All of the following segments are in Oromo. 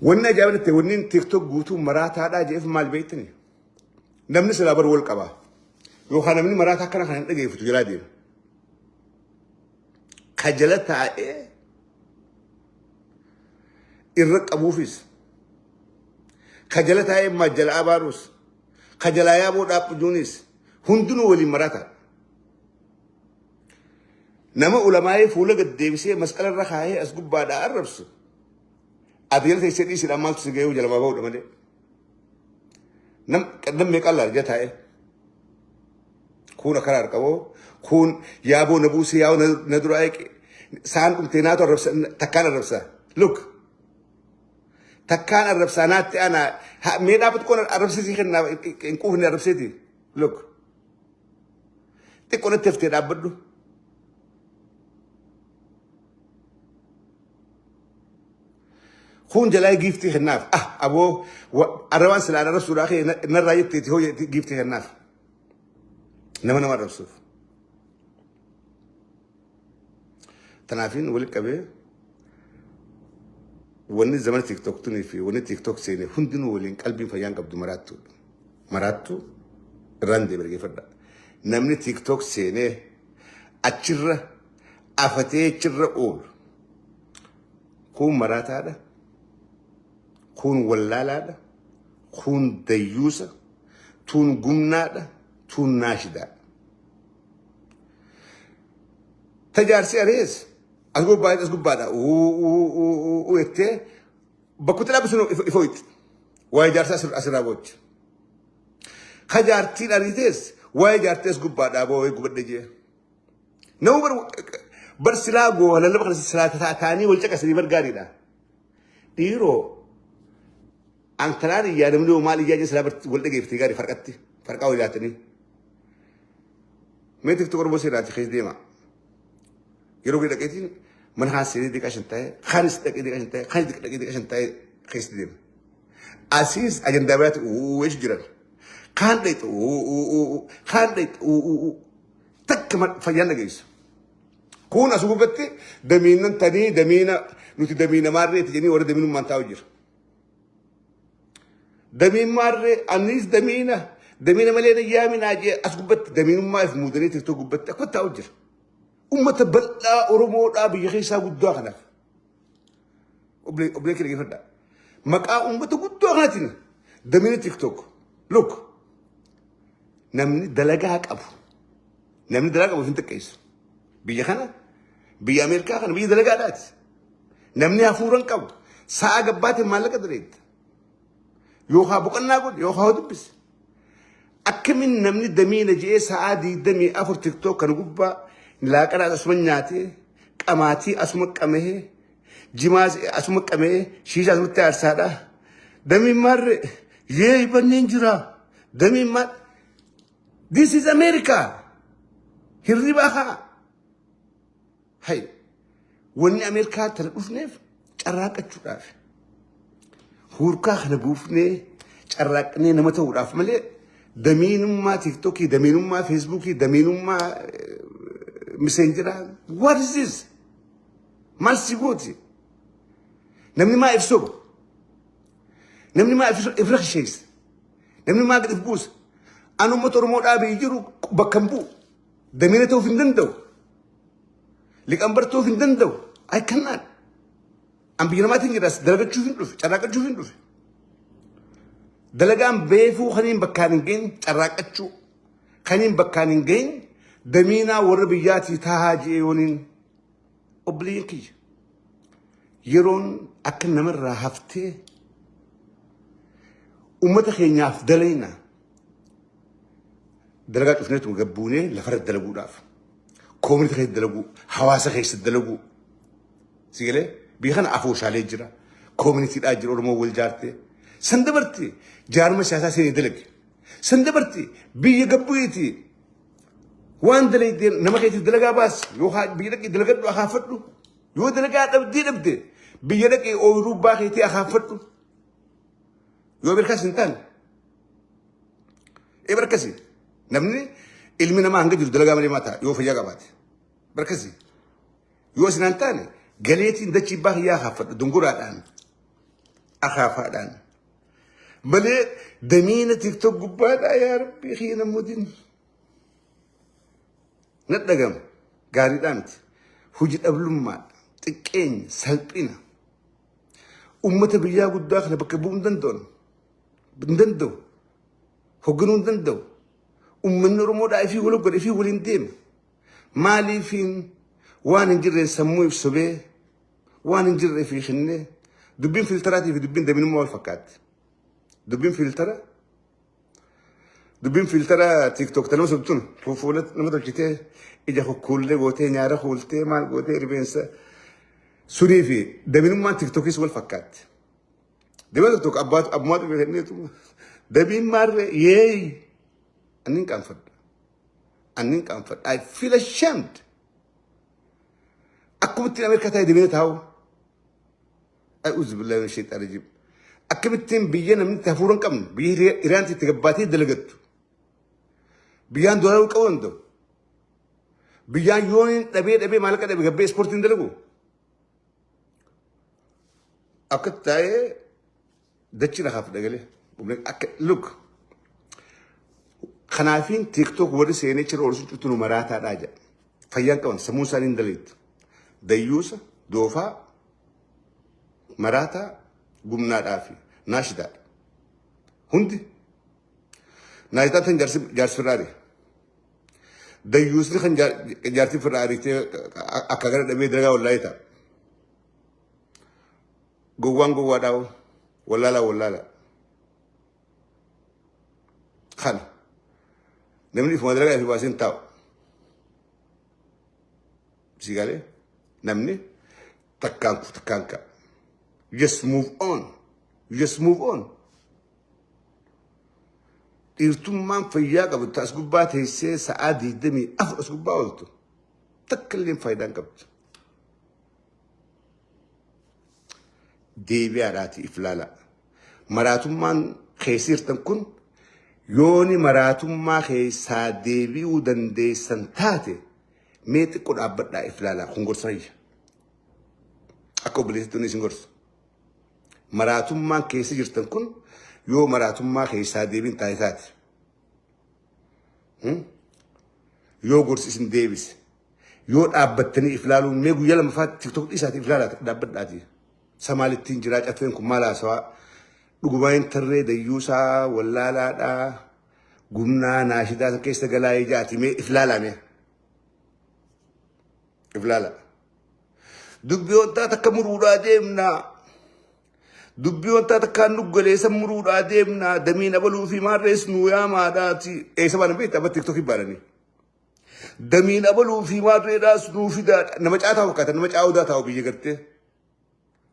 Wanni ajaa'iba ta'e wanni TikTok guutuu maraataadhaa je'eef maal beektani? Namni silaa bar wal qaba. Yookaan namni maraataa akkana kan hin dhageeffatu jalaa deema. Ka jala taa'ee irra qabuufis ka jala taa'ee majjala abaarus ka jalaa yaaboo dhaabbujuunis hundinuu waliin maraataadha. Nama ulamaa'ee fuula gad deebisee masqala irra kaayee as gubbaadhaa arrabsu. Ati jala teessee dhiisidhaan maaltu si ga'ee jalamaa ba'uudha malee. Nam nam meeqaan laala jala taa'ee. Kuun akkana harqaboo kuun yaaboo na buusee yaaboo na duraa eeqe. Saan dhumtee naatu arrabsa takkaan arrabsa. Look. Takkaan arrabsaa naatti ana mee dhaabbatu qoon arrabsiisii kennaa hin quufne arrabseeti. Look. Xiqqoo natti haftee dhaabbadhu. Kun jalaa giiftii kennaaf. Ah aboo arrabaan silaa arrabsuudhaa kee narraa jetteeti hoo giiftii kennaaf. Nama nama arrabsuuf. Tanaafiin wali qabee wanni zamana TikTok tunii fi wanni TikTok seene hundinuu waliin qalbiin fayyaan qabdu maraattuudha. Maraattuu irraan deebi'e dhaggeeffadha. Namni TikTok seenee achirra afatee achirra oolu kun maraataadha, kun wallaalaadha, kun dayyuusa, tun gumnaadha, tun naashidaadha. Tajaarsi arees as gubbaa as gubbaadha uu jettee bakkoota dhaabbi sun ifa ho'itti. Waa'ee jaarsaa asirraa boochi. Ka jaartiin ariitees waa'ee jaartii as gubbaadhaa boo'ee gubadhe jee. Nama bar bar silaa goo lallaba kana silaa taa'anii wal caqasanii bar gaariidha. Dhiiroo an kanaan iyyaa namni hoo maal iyyaa jee silaa wal dhageeffatee gaarii farqatti farqaa wal yaatanii. Mee tiktok Oromoo seeraati keessa deema. Yeroo gadi dhaqeetiin mana kaan seenee deeqaa shan taa'ee kaanis dhaqee deeqaa shan taa'ee kaanis dhaqee deeqaa shan taa'ee keessa deema. Asiis ajandaa biraatti uuu eessu jiran. Kaan dhaqxe uuu uuu kaan dhaqxe uuu uuu takka fayyaan dhageessu. Kun as gubbatti damiinan tanii damiina nuti damiina maarreeti jedhanii warra damiinummaan taa'u jira. Damiin maarree anis damiina damiina malee na yaaminaa jee as gubbatti damiinummaa if muudanii tiktok gubbatti akka taa'u jira. Ummata bal'aa Oromoodhaa biyya keessaa guddaa kanaaf. Obbolee kee dhaggeeffadhaa. Maqaa ummata guddaa kanaatiin damiina tiktok. Look namni dalagaa qabu namni dalagaa qabu hin xiqqeessu. Biyya kana biyya Ameerikaa kana biyya dalagaadhaati. Namni hafuura hin qabu. Sa'a gabbaatiin maallaqa daleetta. Yookaan boqonnaa godhi yookaan hoo dubbisi. Akkamiin namni damiina je'ee sa'aa 24 tiktook kana gubbaa laaqanaa asuma nyaatee qamaatii asuma qamahee jimaa asuma qamahee shiishaa asumatti aarsaadha. Damiin maarree yee banneen jira. Damiin maal This is America. Hirribaa kaa. Hay. Wanni Ameerikaa tana dhufneef carraaqachuudhaaf. Huurkaa kana buufnee carraaqnee nama ta'uudhaaf malee damiinummaa tiiktokii, damiinummaa feesbuukii, damiinummaa miseenjeraa. What is this? Maal si gooti? Namni maa if soba? Namni maa if rakisheessa? Namni maa gad if buusa? An uummata Oromoo dhaabee jiru bakka hin bu'u. Damiina ta'uuf hin danda'u. Liqambar ta'uuf hin danda'u. I cannot. An biyya namaatiin jiraas dalagachuuf hin dhufe, carraaqachuuf hin dhufe. Dalagaan beefuu kaniin bakkaan hin gahin carraaqachuu kaniin bakkaan hin gahin damiinaa warra biyyaatii taa'aa ji'ee yooniin obboleeyyan kiyya. Yeroon akka namarraa haftee uummata keenyaaf dalayna. Dalagaa cufneetuma gabbuunee lafarra dalaguudhaaf. Koominiti keessa dalaguu, hawaasa keessa dalaguu. Si galee biyya kana afooshaalee jira. Koominitiidhaa jira Oromoo wal jaartee. San dabarti jaarma siyaasaa seenee dalage. San dabarti biyya gabbu'eeti. Waan dalagdee nama keetiif dalagaa baasi yookaan biyya dhaqii dalagadhu akaafadhu. Yoo dalagaa dhabdee dhabde biyya dhaqii ooyiruu baa keetii akaafadhu. Yoo beekaas hin taane. Ee barkasi namni ilmi namaa hanga jiru dalagaa malee mataa yoo fayyaa qabaate. Barkasi yoo isin hin taane galeetiin dachii baa kiyyaa akaafadhu dunguraadhaan. Akaafaadhaan. Malee damiina TikTok gubbaadhaa yaa Rabbii kiyya mudin. Na dhagama. Gaariidhaa miti. Hojii dhablummaa, xiqqeenya, salphina. Uummata biyyaa guddaa kana bakka bu'uu hin danda'u. Hin danda'u. Hoogganuu hin danda'u. Uummanni Oromoodhaa ifii wal hoggana, ifii waliin deema. Maaliifiin waan hin jirreen sammuu ibsobee waan hin jirre fi kennee dubbiin filteraatii fi dubbiin daminummaa wal fakkaatti. Dubbiin filtera TikTok ta nama sobtun fuula nama tolchitee, ija kukkuullee gootee, nyaara kuultee, maal gootee, rifeensa sunii fi daminummaan TikTokis wal fakkaatti. Dameen TikTok abbaatu abbumaatu kenneetu damiin maarree yeeyi annin qaanfadha. Annin qaanfadha. I feel ashamed. Akkamittiin Ameerikaa taa'ee damina taa'u. أعوذ بالله من الشيطان الرجيم. Akkamittiin biyya namni itti hafuura hin qabne, biyya Iraanti itti gabbaatee dalagattu. Biyyaan doolaaruu qabuu danda'u. Biyyaan yoon dhabee dhabee maallaqa dhabe gabbee ispoortiin dalagu. Akka taa'ee dachii lakaaf dhagalee. Akka look. Kanaafiin TikTok warri seenee jira oolu sun nu maraataadhaa jedha. Fayyaan qaban, sammuun isaanii hin dalagitu. Dayyuusa, doofaa, maraataa, gumnaadhaa fi naashidaadha. Hundi naashidaan tan jaarsi firraari. Dayyuusni kan jaartii firraari akka gara dhabee dalagaa wallaayee ta'a. Gowwaan gowwaadhaa, wallaalaa wallaalaa. Kana namni ifuma dalagaa ifi baasee hin taa'u. Si galee namni takkaan kufu takkaan ka'a. Just move on. Just move on. Dhiirtummaan fayyaa qabdu as gubbaa teessee sa'aa 24 as gubbaa ooltu takka illee faayidaa hin qabdu. Deebi'aadhaati if laala. Maraatummaan keessa jirtan kun yooni maraatummaa keessaa deebi'uu dandeessan taate, mee xiqqoo dhaabbadhaa if laalaa. Kun gorsa fayya. Akka obboleessitti isin gorsa. Maraatummaan keessa jirtan kun yoo maraatummaa keessaa deebiin taate taate. Yoo gorsi isin deebise. Yoo dhaabbattanii if laaluun, mee guyyaa lammaffaa TikTok dhiisaatii if laalaa dhaabbadhaatii. Samaalittiin jiraa, caffeen kun maal haasawaa? Dhugumaan tarree dayyuusaa, wallaalaadhaa, gumnaa, naashidaa keessa galaa ijaati, mee if laalaa mee. If laalaa. Dubbii wantaa takka muruudhaa deemnaa. Dubbii wantaa takkaan nuggaleessa muruudhaa deemnaa. Damiin abaluu fi maarrees nuu yaamaadhaati. Eessa baana beektaa? Abba TikTokii baananii. Damiin abaluu fi maarreedhaas nuu fidaa. Nama caataa fakkaatan, nama caa'udaa taa'u biyya gartee.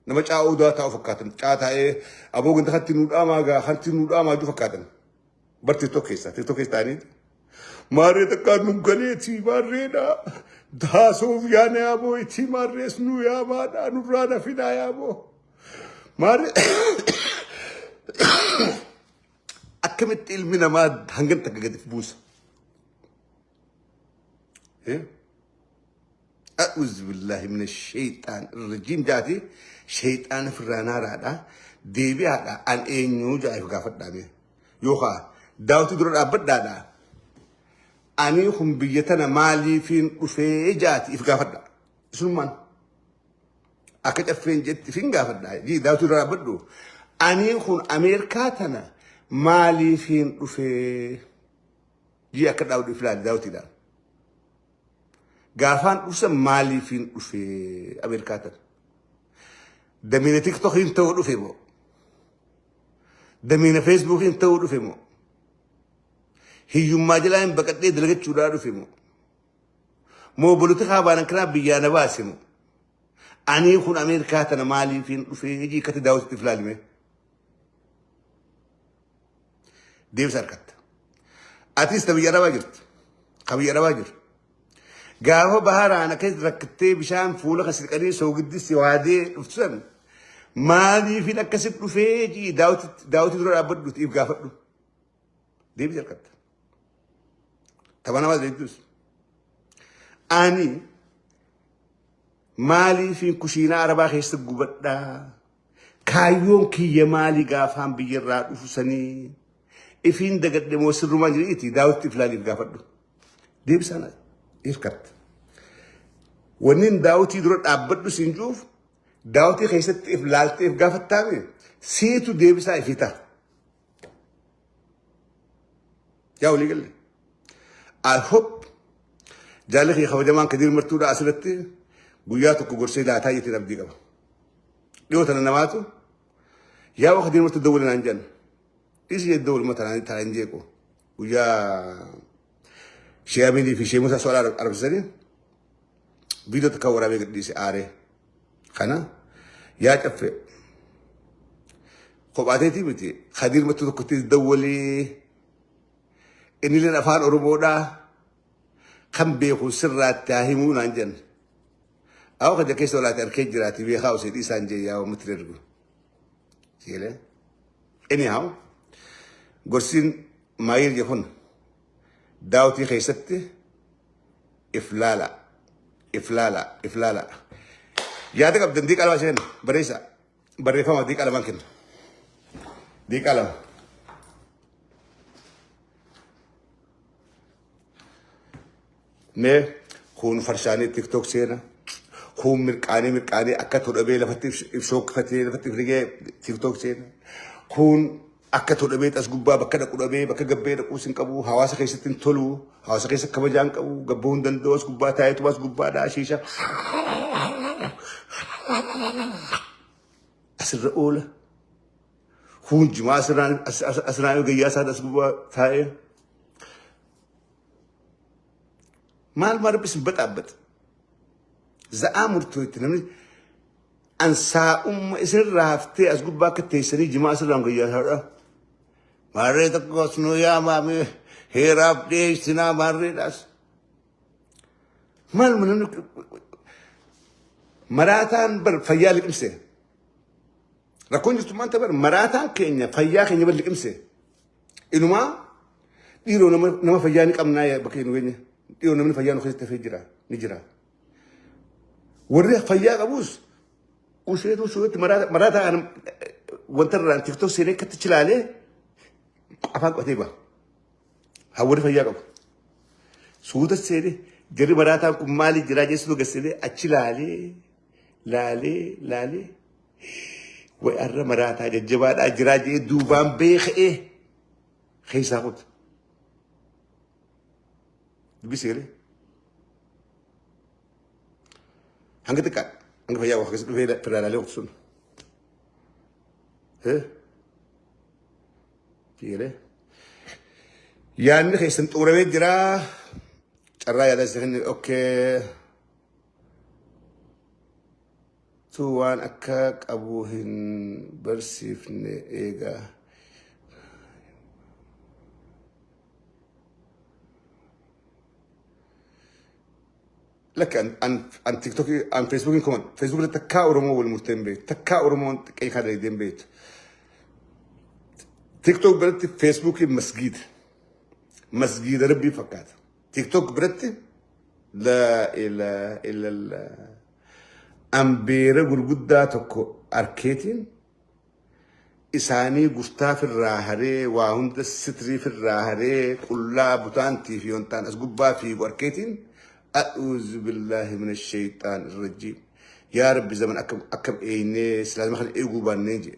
Nama caa'udaa taa'u fakkaatan. Caataa'ee aboo ganda kanatti nuu dhaamaa gaa kanatti nuu dhaamaa jiru fakkaatan. Bar TikTok keessa TikTok keessa ta'anii. Maarree takkaan nu galeetii maarreedha. Haasoof yaana yaaboo itti maarrees nuu yaamaadha nurraa na fidaa yaaboo. Maarree akkamitti ilmi namaa hangam takka gadi buusa? أعوذ بالله من الشيطان الرجيم jaati shayxaana firraa naaraadha. Deebi'aadha, an eenyuu jaa'eef gaafadhaa yookaan daawwitii dura dhaabbadhaadha. Ani kun biyya tana maaliifiin dhufee jaati if gaafadha. Isunummaan akka caffeen jetti ifin gaafadha. Daawwitii dura dhaabbadhu. Ani kun Ameerikaa tana maaliifiin dhufee jii akka dhaabdu if ilaali daawwitiidhaan. Gaafaan dhufsan maaliifiin dhufee Ameerikaa tana? Damiina TikTokiin ta'uu dhufe moo? Damiina Facebookiin ta'uu dhufe moo? Hiyyummaa jalaa hin baqadhee dalagachuudhaa dhufe moo? Moo polotikaa baanan kanaa biyyaa na baase moo? Ani kun Ameerikaa tana maaliifiin dhufee jii akkatti daawwatitti if ilaalime? Deebisa harkatta. Atis ta biyya arabaa jirti. Ka biyya arabaa jiru. Gaafa baharaan akkas rakkattee bishaan fuula kan siqanii soogiddi si waadee dhuftu san maaliifin akkasitti dhufee jii daawwitii dura dhaabbadhu if gaafadhu. Deebisa harkatta. Tapha namaa deebituus. Ani maaliifin kushiinaa arabaa keessa gubadhaa? Kaayyoon kiyya maali gaafaan biyyarraa dhufu sanii? Ifiin dagadhe moo sirrumaan jedhiiti daawwitti if laaliif gaafadhu. Deebisaan hirkatta. Wanni daawwitii dura dhaabbadhu siin juuf daawwitii keessatti if laaltee if gaafattaame siitu deebisaa ifii ta'a. Yaa walii galle. I hope jaalli kiyya kabajamaan Kadiir Martuudha asirratti guyyaa tokko gorsee laataa jettiin abdii qaba. Dhiyoo tana namaatu yaa waa Kadiir Martuu dawwali naan jedhan. Dhiisi jedhe dawwaluma tanaan tanaan jeequ. Guyyaa Shee Amiinii fi Shee Musaa Soolaa arabsisanii viidiyoo takka waraabee gadhiise aaree. Kana yaa caffee kophaateetii miti Kadiir Martuu tokkotti dawwalee innilleen afaan Oromoodhaa kan beeku sirraatti haa himuu naan jenna. Awwa kaja keessa olaate arkee jiraati beekaa osoo dhiisaan jee yaa ummatti ergu. Sigalee. Anyhow, gorsiin maayil jedhu daawwatii keessatti if laala, if laala, if laala. Yaada qabdan diiqa lama isheen barreessa. Barreeffama diiqa lamaan kenna. Diiqa 2. Mee kun farshaanii TikTok seena. Kun mirqaanii mirqaanii akka todhabee lafatti ibsookifatee lafatti ifrigee TikTok seena. Kun akka todhabee as gubbaa bakka dhaqu dhabee bakka gabbee dhaquus hin qabu. Hawaasa keessatti hin tolu. Hawaasa keessa kabajaa hin qabu. Gabboo hin danda'u as gubbaa taa'eetu as gubbaadhaa shiisha. Asirra oola. Kun jimaa asirraan asirraan gayyaa isaa as gubbaa taa'ee. Maal maal rabbi isin baxaabbata. Za'aa murtoo itti namni ansaa'umma isinirraa haftee as gubbaa akka teessanii jimaa asirraan gayyaa isaadha. Maarree tokko as nuu yaamaame heeraaf dhiyeessinaa maarreedhaas. Maal namni maraataan bar fayyaa liqimse. Rakkoon jirtu maanta bar maraataan keenya fayyaa keenya bar liqimse. Inumaa dhiiroo nama fayyaa ni qabnaa bakka nu keenya. Dhiiroo namni fayyaa nu keessatti hafee jira ni jira. Warri fayyaa qabus useetu suutti maraataa wanta irraan tiktok seenee akkatti chilaalee afaan qabatee ba'a. Haa warri fayyaa qabu. Suuta seenee jarri maraataan kun maali jiraa jechuun gaseenee achi laalee laalee laalee way arra maraataa jajjabaadhaa jiraa jee duubaan beeka'ee keessaa kuta. Dubbii seeree. Hanga xiqqaa hanga fayyaa waa keessa dhufee firaalaalee waqti sun. Seeree. Yaadni keessan xumuramee jira. Carraa yaadaa isa kenne okay. Tu waan akka qabu hin barsiifne eegaa. Lakki an an TikTok an Facebookin koman Facebook irratti takkaa Oromoo wal murtee hin beektu takkaa Oromoon xiqqee dalagdee hin beektu. TikTok biratti Facebookiin masgiida masgiida rabbii fakkaata. TikTok biratti laa ilaaha illallah. Ambeera gurguddaa tokko arkeetiin isaanii gurtaa firraa haree waa hunda sitrii firraa haree qullaa butaantii fi yontaan as gubbaa fiigu arkeetiin a'uuzu billaahi mina shayxaan irrajiim. Yaa Rabbi zaman akkam akkam eeynee silaazima kana eeguu baannee jee.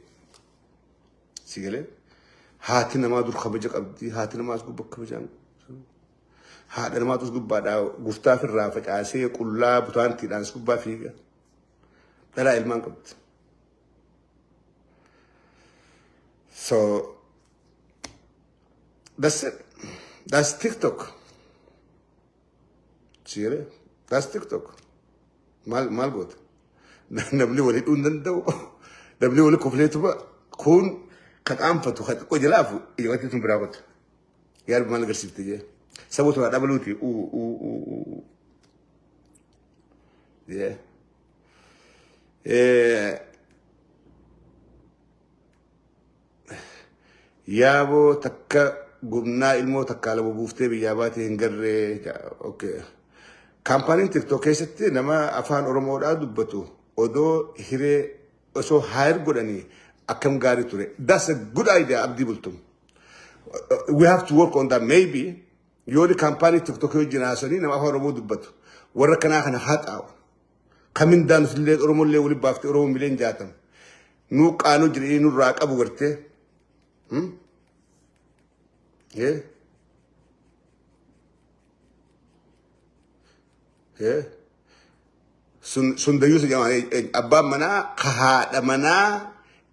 Si galee haati namaa dur kabaja qabdi haati namaa as gubbaa kabajaan haadha namaatu as gubbaadhaa gurtaa firraa facaasee qullaa butaantiidhaan as gubbaa fiiga. Dhalaa ilmaan qabdi. So that's it. That's TikTok. Siire? That's TikTok. Maal maal goota? Namni wal hidhuu hin danda'u. Namni wal kofleetuma kun ka qaanfatu ka xiqqoo jalaafu ijabatti tun biraa qotta. Yaa maal agarsiifte jee. Saba tolaa dhabaluuti uu uu uu uu. Yeah. Yaaboo takka gumnaa ilmoo takkaa lama buuftee biyyaa baatee hin garree. Okay. Kaampaaniin TikTok keessatti nama afaan Oromoodhaa dubbatu odoo hiree osoo hire godhanii akkam gaarii ture. That's a good idea, Abdii Bultum. We have to work on that. Maybe yooni kaampaanii TikTok wajjin haasanii nama afaan Oromoo dubbatu warra kanaa kana haxaa'u. Kamin daanus illee Oromoo illee waliin baaftee Oromoo miliyoon 60. Nuu qaanuu jedhanii nurraa qabu gartee. Yeah. Yeah. Sun dayyuusa jedhama. Abbaan manaa ka haadha manaa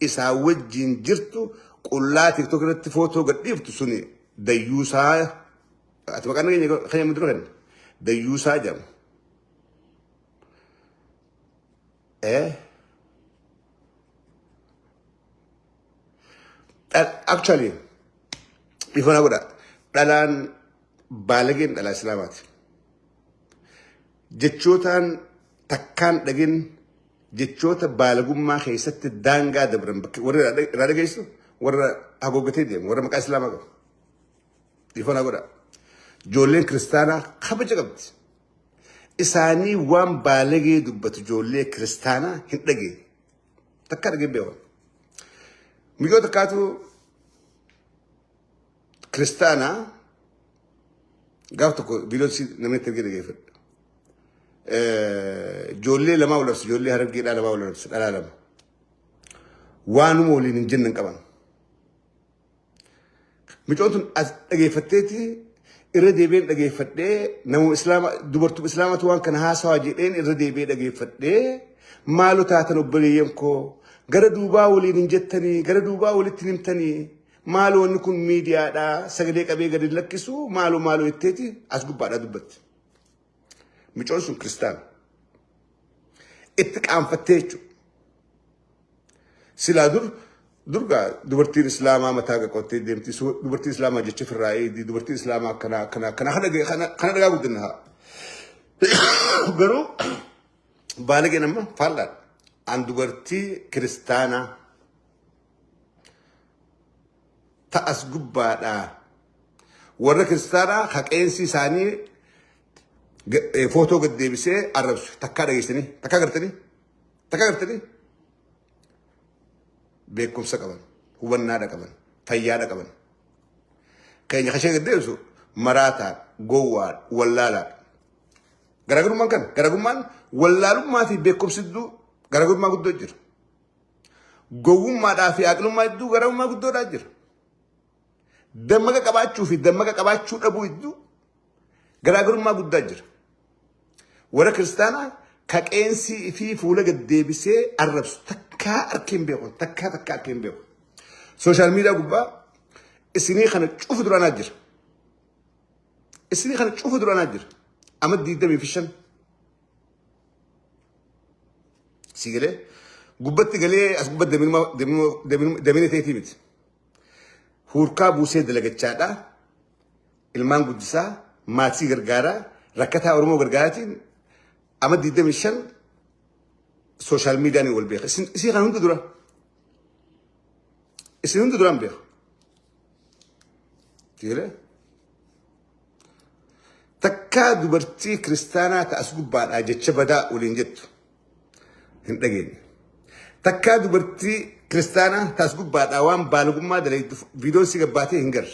isaa wajjin jirtu qullaa TikTok irratti footoo gadhiiftu suni dayyuusaa. Ati maqaan keenya keenya dura kenna. Dayyuusaa jedhama. Eh? Actually, ifana godha. Dhalaan baalageen dhalaa Islaamaati. Jechootaan takkaan dhagin, jechoota baalagummaa keessatti daangaa dabran bakka warra irraa dhageessu, warra haguuggatee deemu, warra maqaa Islaamaa qabu. Ifana godha. Ijoolleen kiristaanaa kabaja qabdi. Isaanii waan baalagee dubbatu ijoollee kiristaanaa hin dhageenye. Takka dhageen beekan. Miyyoo takkaatu kiristaanaa gaaf tokko viidiyoo namni itti ergee dhageeffadha. Ijoollee lamaa wal arsu, ijoollee Harargeedhaa lamaa wal arsu, dhalaa lama. Waanuma waliin hin jenne hin qaban. Micoon tun as dhageeffatteeti, irra deebi'een dhageeffadhee, nama islaama, dubartuu islaamatu waan kana haasawaa jedheen irra deebi'ee dhageeffadhee, maaloo taatan obboleeyyan koo, gara duubaa waliin hin jettanii, gara duubaa walitti hin himtanii, maaloo wanni kun miidiyaadha, sagalee qabee gadi hin lakkisu, maaloo maaloo jetteeti as gubbaadhaa dubbatti. Micoon sun kiristaana. Itti qaanfattee jechuudha. Silaa dur durgaa dubartiin islaamaa mataa qaqottee deemti. Dubartiin islaamaa jecha firraa eegdi. Dubartiin islaamaa akkana akkana akkana kana dhagaa guddinna haa. Garuu baalageen amma faallaadha. An dubartii kiristaanaa ta'as gubbaadhaa warra kiristaanaa haqeensi isaanii footoo gad deebisee arrabsu takkaa dhageessanii, takkaa gartanii, takkaa gartanii? Beekumsa qaban, hubannaadha qaban, fayyaadha qaban. Keenya kashee gad deebisu maraataan, gowwaan, wallaalaadha. Garaagarummaan kana, garaagarummaan wallaalummaa fi beekumsi gidduu garaagarummaa guddoo jira. Gowwummaadhaa fi aqlummaa gidduu garaagarummaa guddoodhaa jira. Dammaqa qabaachuu fi dammaqa qabaachuu dhabuu gidduu garaagarummaa guddaa jira. Warra kiristaanaa ka qeensii fi fuula gad deebisee arrabsu takkaa arkee hin beeku, takkaa takkaa arkee hin beeku. Social media gubbaa isinii kana cufu duraanaa jira. Isinii kana cufu duraanaa jira. Amma 25. Si galee gubbatti galee as gubbatti damina ta'eetii miti. Huurkaa buusee dalagachaadha. Ilmaan guddisaa, maatii gargaaraa, rakkataa Oromoo gargaaraatiin amma 25 social mediaan wal beeka. Isin kan hunda dura. Isin hunda duraan beeka. Si galee? Takkaa dubartii kiristaanaa ta'as gubbaadhaa jecha badaa waliin jettu hin dhageenye. Takkaa dubartii kiristaanaa ta'as gubbaadhaa waan baalagummaa dalaytu viidiyoon si gabbaatee hin garre.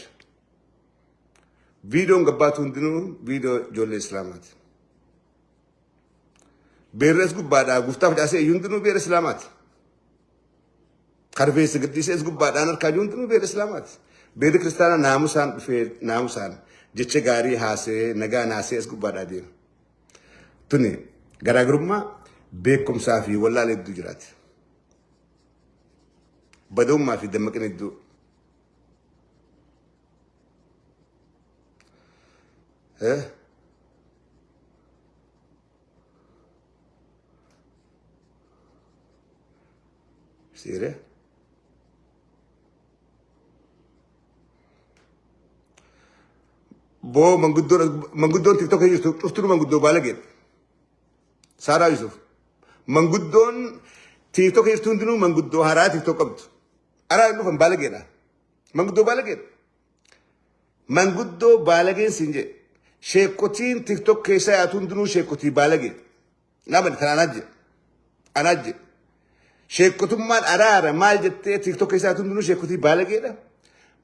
Viidiyoon gabbaatu hundinuu viidiyoo ijoollee islaamaati. Beerri as gubbaadhaa guftaa facaasee iyyuu hundinuu beera islaamaati. Karfeessa gadhiisee as gubbaadhaan harkaa jiru hundinuu beera islaamaati. Beerri kiristaanaa naamusaan dhufee, naamusaan jecha gaarii haasee, nagaa naasee as gubbaadhaa deema. Tuni garaagarummaa beekumsaa fi wallaala hedduu jiraati. Badummaa fi dammaqina hedduu. Eh? Siire? Boo, manguddoon TikTok jirtu cuftuu manguddoo baalageedha. Saaraa Yusuf. Manguddoon TikTok jirtu hundinuu manguddoo haaraa TikTok qabdu. Araa hin dhufan, baalageedha. Manguddoo baalageedha. Manguddoo baalageen siin jedhe. Sheekotiin TikTok keessa yaatu hundinuu sheekotii baalagee. Nama kana anaa jedhe. Anaa jedhe. Sheekkotummaan araara maal jettee TikTok keessaa hundinuu sheekkotii baalageedha.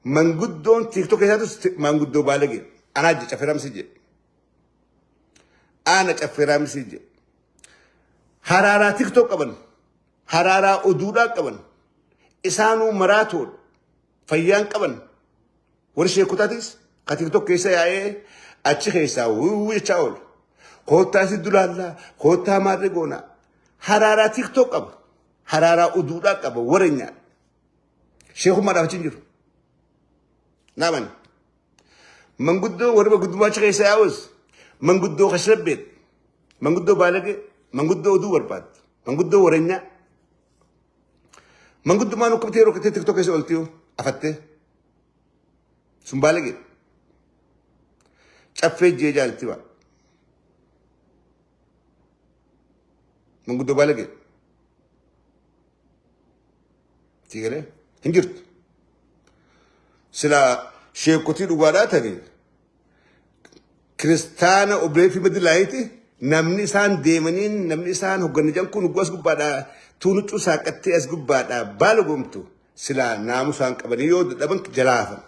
Manguddoon TikTok keessaatus manguddoo baalageedha. Anaa je caffeeraamsi je. Ana caffeeraamsi je. Haraaraa TikTok qaban. Haraaraa oduudhaa qaban. Isaanuu maraatoodha. Fayyaan qaban. Warri sheekotaatis ka TikTok keessa yaa'ee achi keessaa wuu jechaa oolu. Koottaa si dulaallaa, koottaa maarree goonaa. Haraaraa TikTok qaba. Haraaraa oduudhaa qaba. Wareenyaa. Sheekummaadhaaf achi hin jiru. Naamani. Manguddoo warri manguddummaa achi keessa yaa'us manguddoo kashlabbeet, manguddoo baalagee, manguddoo oduu barbaaddu, manguddoo wareenyaa. Manguddummaan hukkabtee yeroo kattee TikTok keessa oltiyoo afattee. Sun baalagee. Caffee jee jaalatti ba'a. Manguddoo baalagee. Sii galee hin jirtu. Silaa sheekotii dhugaadhaa tanii kiristaana obboleettii madilaayiiti namni isaan deemaniin namni isaan hogganni jedhan kun as gubbaadhaa tuunuccuu saaqattee as gubbaadhaa baala goomtu silaa naamusaan qabanii yoo dadhaban jalaa hafan.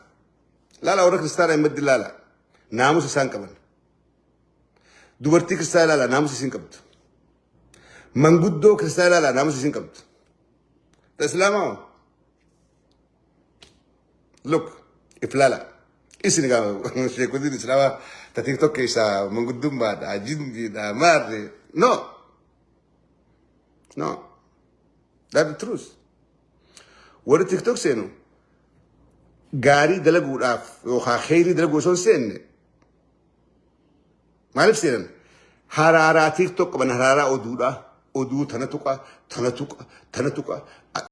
Laala warra kiristaanaa hin maddi laala naamusa isaan qaban. Dubartii kiristaanaa laala naamusa isiin qabdu. Manguddoo kiristaanaa laala naamusa isiin qabdu. Islaamaa look if laala isin egaa sheekotiin islaamaa ta TikTok keessaa manguddummaadha jindiidha maarre no no that's the truth. Warri TikTok seenu gaarii dalaguudhaaf yookaan kheyrii dalaguu osoo hin seenne maaliif seenan? Haraaraa TikTok qaban, haraaraa oduudha, oduu tana tuqa tana tuqa tana tuqa.